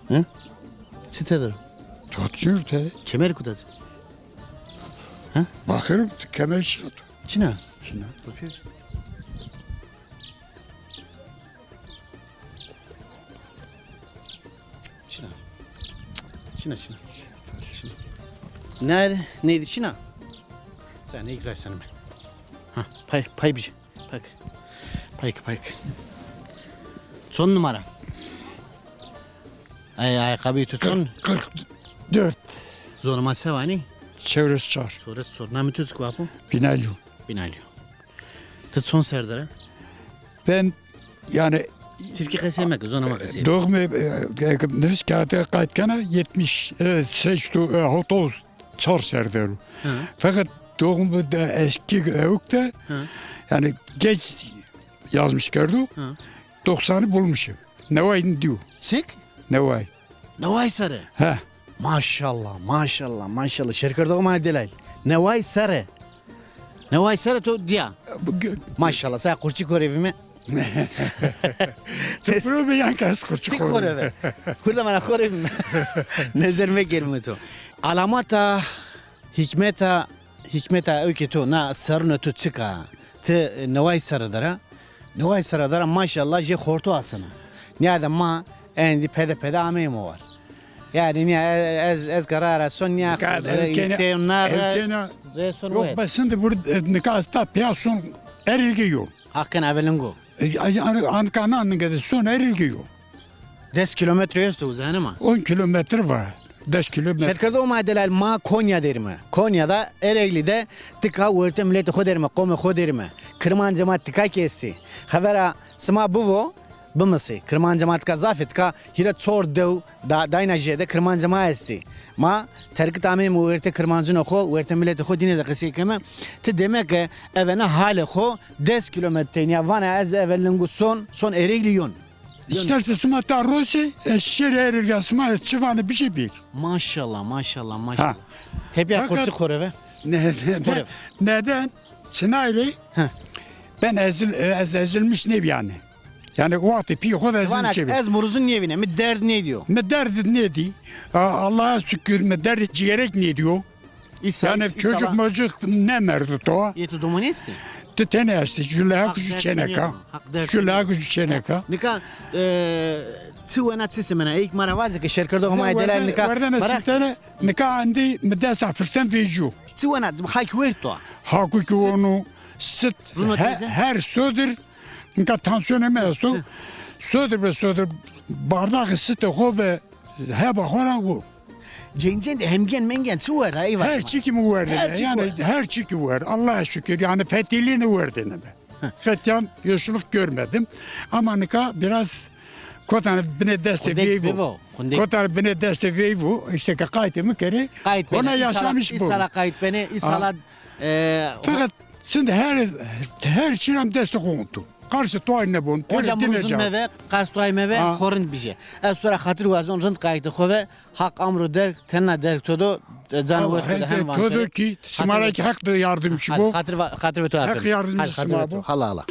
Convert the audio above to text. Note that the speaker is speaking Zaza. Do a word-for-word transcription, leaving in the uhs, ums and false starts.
Hı? Çi tedero? Tot çür te. Kemer kutat. Hı? Bakırım kemer çin. Çina. Çina. Bakıyoruz. Çina. Çina, çina. Çina. Neydi? Neydi çina? Sen ne güzel sen. Ha, pay, pay bir şey. Payk. Payk, payk. Çon numara? Ay, ayakkabı tu çon? Kırk, kırk dört. Zonê ma se vanî? Çewres çar. Çewres çar. Namê tu çik o apo? Binalî yo. Binalî yo. Ti çon serre der a? Ben yani Tirkî qesey meke, zonê ma qesey. Doğum, e, e, nüfus kağıdı kayıt kena yetmiş, e, seçtu, e, otuz çar serre der o. Hı. Fakat doğumu da eski ewk de, hı, yani geç yazmış kerdo. Hı. Doksanı bulmuşum. Neway diyor. Çik? Neway. Neway serre. He. Maşallah, maşallah, maşallah. Şêrkerdoxê ma delalî. Neway serre. Neway serre to dîya. Bu gö- Maşallah, saya qurçî korevîme. Tu piro be yan kes qurçî koreve. Ti koreve. Hurda mana korevîme. Nezer mekerîme to. Alamata, hîkmeta, hîkmeta ewkê to, na serrunê to çik a? Ti neway serre der a. Neway serre der a, maşallah, jê xorto asena. Nîyade ma endî pede pede ameyîme war. Yanî nîya ez, ez ke ra ra son nîya. Nika xo, ewkêna, ewkêna, rê son. Yok, wet. Bes şimdi burada, e, nika esta piya son Erilge yo. Haq ken evelingo. E, a, a, anka na ninge de son Erilge yo. Des kilometre esto, uzanê ma. On kilometre var. Des kilometre. Şêrkerdoxê ma delalî, ma Konya derîme. Konya da, Ereğli de tika wertê miletê xo derîme, qomê xo derîme. Kirmancê ma tika kî estî. Xevera sima bivo, bimisî. Kirmancê ma tika zaf ê, tika hîrê çor dew da, dayna jêde kirmancê ma estî. Ma terkit ameyme wertê kirmancunê xo, wertê miletê xo dîne de qesey keme. Ti deme ke eve na halê xo des kilometre nîya vana ez eve lingu son, son Ereğli yon. İsterse sima ta rosê, e, şêrê Ereğlî ya sima çi vanê bijê bêrî. Maşallah, maşallah, maşallah. Ha. Tepîya qurçî koreve. Ne, ne, koreve. Neden? Çinay rê? He. Ben ezil, e, ez ezilmiş nêbîyane. Yani wextê pîyê xo de ezilmiş nêbî. Ez murizun nêvîne, mi derd nêdîyo. Mi derd nêdî. A-, Allah'a şükür, mi derdê cîgerek nêdîyo. Îsa, yani îsa çocuk mocuk nemerdo to. Yê to domonî estî? Ti tenê estî, ju lehak ju çêneka. Ju lehak ju çêneka. Nika, e, çi wena çi semena, ey ma ra vaze ke şêrkerdoxê ma delalî nika. Werdene sitene, nika endî mi desta firsend vecîyo. Çi wena, hak werd to. Haku ki onu, sit, her sodir, nika tansiyonê mi esto. Sodir be sodir, bardaxê sitê xo be heba xo ra wo. Cencen de hemgen mengen çi werd ha, eyvallah. Her çi ki mi werd. Her çi ki werd. Allah'a şükür, yani fetîlîne werdene be. Fetyan yoşluk görmedim. Ama nika biraz kotane binê destê veyvu. Kotane binê destê veyvu, işte ke qaytê mi kerê. Qayt benê. Ona yaşamış bu. Îsala qayt benê, îsala, e, fakat şimdi her, her çî ra mi destê xo ontu. Qers tuay nebon. Hocam, uzun meve, qers tuay meve, xo rind bijê. Ez to ra xatir wazon, rind qaytê xo ve, Haq amro derg, tena derg to do, e, can wes to do, hem van to do ki, sima ra ki Haq de yardımcı bo. Xatir, xatir ve to ape. Haq yardımcı sima bo. Hala, hala.